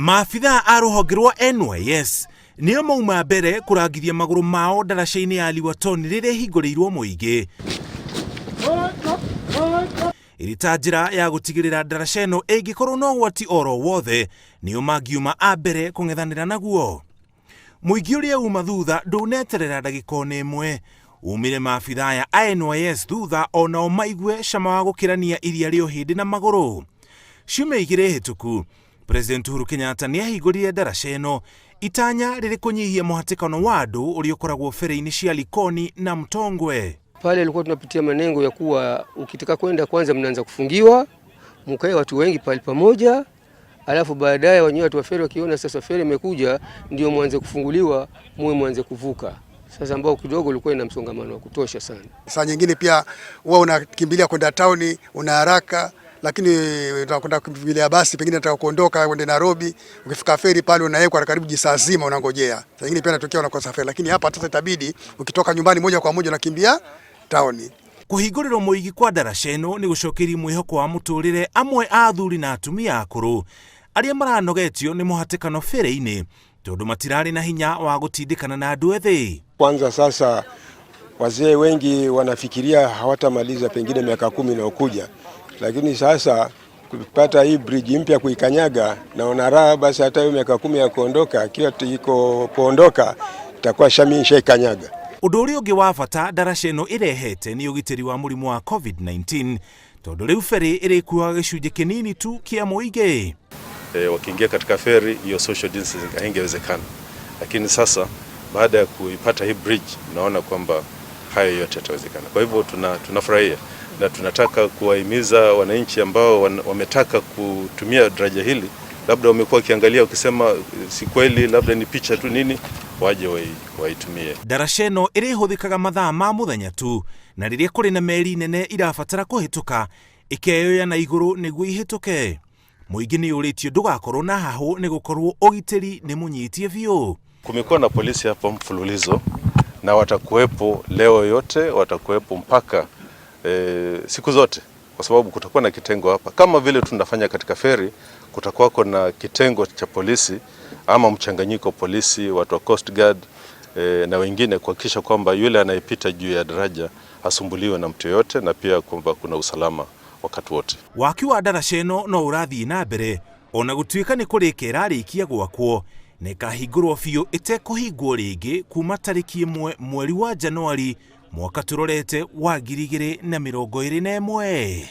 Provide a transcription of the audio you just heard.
Maabithaa a rũhonge rwa NYS nĩo mauma mbere kũrangithia magũrũ mao ndaraca-inĩ ya Liwatoni rĩrĩa ĩhingũrĩirwo mũingĩ ĩrĩ ta njĩra ya gũtigĩrĩra ndaraca ĩno ĩngĩkorwo na ũgwati oro wothe nĩo mangiuma a mbere kũng'ethanĩra naguo. Mũingĩ ũrĩa uma thutha ndũneterera ndagĩka ona ĩmwe umire maabithaa aya a NYS thutha onao maigue cama wa gũkĩrania iria rĩa ũhĩndĩ na magũrũ. Ciumia igĩrĩ hĩtũku President Uhuru Kenyatta nĩ ahingũrire ndaraca ĩno itanya rĩrĩ kũnyihia mũhatĩkano wa andũ ũrĩa ũkoragwo ferĩ-inĩ cia Likoni na Mtongwe. Pale ilikuwa tunapitia manengo ya kuwa ukitaka kwenda kwanza mnaanza kufungiwa, mkae watu wengi pale pamoja, alafu baadaye wenyewe watu wa feri wakiona sasa feri imekuja, ndio mwanze kufunguliwa, muwe mwanze kuvuka. Sasa ambao kidogo ulikuwa ina msongamano wa kutosha sana. Saa nyingine pia huwa unakimbilia kwenda tauni, una haraka lakini utakwenda kukimbilia basi, pengine nataka kuondoka uende Nairobi, ukifika feri pale unawekwa karibu jisaa zima unangojea. Saa nyingine pia inatokea unakosa feri, lakini hapa sasa itabidi ukitoka nyumbani moja kwa moja unakimbia tauni. Kũhingũrĩrwo mũingĩ kwa ndaraca ĩno nĩ gũcokeria mwĩhoko wa mũtũrĩre amwe a athuri na atumia akũrũ arĩa maranogetio nĩ mũhatĩkano ferĩ-inĩ tondũ matirarĩ na hinya wa gũtindĩkana na andũ ethĩ. Kwanza sasa wazee wengi wanafikiria hawatamaliza pengine miaka 10 inayokuja, lakini sasa kupata hii bridge mpya kuikanyaga, naona raha basi, hata hiyo miaka 10 ya kuondoka, akiwa iko kuondoka itakuwa shami shaikanyaga. Ũndũ ũrĩa ũngĩ wa bata ndaraca ĩno ĩrehete nĩ ũgitĩri wa mũrimũ wa COVID-19 tondũ rĩu ferĩ ĩrĩkuaga gĩcunjĩ kĩnini tu kĩa mũingĩ. Wakiingia katika feri hiyo social distancing haingewezekana, lakini sasa baada ya kuipata hii bridge naona kwamba hayo yote yatawezekana. Kwa hivyo tunafurahia na tunataka kuwahimiza wananchi ambao wametaka kutumia daraja hili, labda wamekuwa wakiangalia wakisema si kweli, labda ni picha tu nini, waje waitumie. Ndaraca ĩno ĩrĩhũthĩkaga mathaa ma mũthenya tu na rĩrĩa kũrĩ na meri nene irabatara kũhĩtũka ĩkeyoya na igũrũ nĩguo ihĩtũke. Mũingĩ nĩ ũrĩtio ndũgakorwo na hahũ nĩ gũkorwo ũgitĩri nĩ mũnyitie biũ. Kumekuwa na polisi hapa mfululizo na watakuwepo leo yote, watakuwepo mpaka siku zote, kwa sababu kutakuwa na kitengo hapa kama vile tunafanya katika feri. Kutakuwako na kitengo cha polisi ama mchanganyiko polisi, watu wa Coast Guard na wengine kuhakikisha kwamba yule anayepita juu ya daraja hasumbuliwe na mtu yoyote, na pia kwamba kuna usalama wakati wote. Waki wa ndaraca ĩno no ũrathiĩ na mbere ona gũtuĩka nĩ kũrĩka ĩrarĩkia gwakwo na ĩkahingũrwo biũ ĩtekũhingwo rĩngĩ kuma tarĩki 1 mweri wa Januari mwaka tũrorete wa 2021.